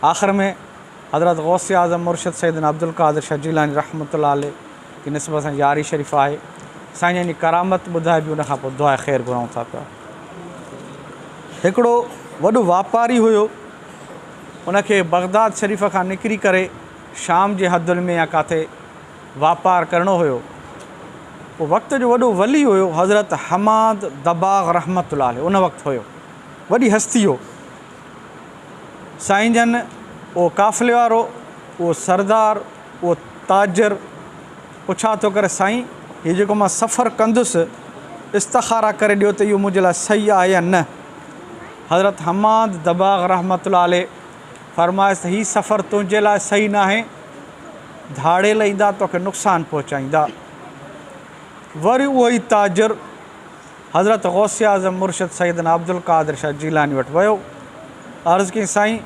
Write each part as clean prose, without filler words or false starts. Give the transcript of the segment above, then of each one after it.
آخر ۾ حضرت غوث اعظم مرشد سيدنا عبدالقادر شاهه جيلاني رحمة الله عليه جي نسبت سان يارهين شريف آهي. سائين جن جي ڪرامت ٻڌائبي ان کان پوء دعاء خير گهرون ٿا پيا. هڪڙو وڏو واپاري هيو ان کي بغداد شريف کان نڪري ڪري شام جي حدن ۾ يا ڪاٿي واپار ڪرڻو هيو. پوء وقت جو وڏو ولي هيو حضرت حماد دباغ رحمة الله عليه ان وقت هيو وڏي هستي هو. سائين جن اهو قافلي وارو، اهو سردار، اهو تاجر پڇا ٿو ڪري سائين هي جيڪو مان سفر ڪندس استخاره ڪري ڏيو ته اهو منهنجي لاء صحيح آهي يا نه؟ حضرت حماد دباغ رحمة الله عليه فرمايس ته هي سفر تنهنجي لاء صحيح ناهي، ڌاڙيل ايندا توکي نقصان پهچائيندا. وري اهو ئي تاجر حضرت غوث اعظم مرشد سيدنا عبدالقادر شاهه جيلاني وٽ ويو، عرض ڪيائين سائين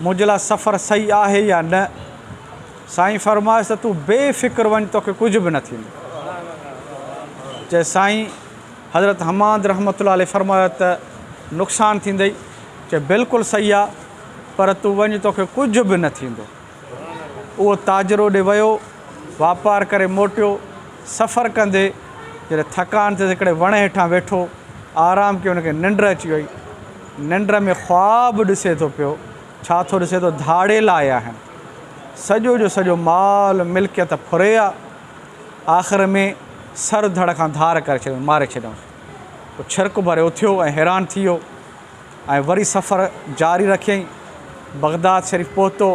منهنجي لاء سفر صحيح آهي يا نه؟ سائين فرمايس ته تون بي فڪر وڃ توکي ڪجهه به نه ٿيندو. چيس سائين حضرت حماد رحمة الله عليه فرمايو ته نقصان ٿيندئي، چيس بلڪل صحيح آ پر تون وڃ توکي ڪجهه به نه ٿيندو. اهو تاجر اوڏي ويو، واپار ڪري موٽيو. سفر ڪندي جڏهن ٿڪان ٿيس هڪڙي وڻ هيٺان ويٺو، آرام ڪيو هن کي ننڊ اچي وئي. ننڊ ۾ خواب ڏسي ٿو پيو، ڇا ٿو ڏسي ٿو ڌاڙيل آيا آهن. سڄو جو سڄو مال ملڪيت ڦري آ. آخر ۾ سر ڌڙ کان ڌار ڪري ڇڏيائون، ماري ڇڏيائونس. پوء ڇرڪ ڀري اٿيو ۽ حيران ٿي ويو. ۽ وري سفر جاري رکيائين. بغداد شريف پهتو.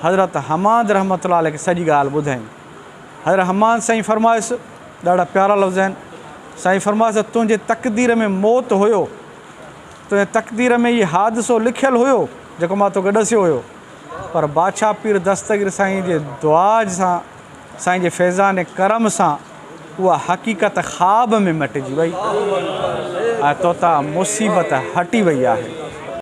حضرت حماد رحمة الله عليه کي سڄي ڳالهه ٻڌايائين. حضرت حماد سائين فرمايس، ڏاڍا پيارا لفظ آهن، سائين فرمايس ته تنهنجي تقدير ۾ موت هيو، تنهنجي تقدير ۾ هي حادثو لکيل هيو جيڪو مان توکي ڏسيو هيو، پر بادشاهه پير دستگير سائين جي دعا سان، سائين جي فيضان ڪرم سان اها حقيقت خواب ۾ مٽجي وئي ۽ توتان مصيبت هٽي وئي آهي.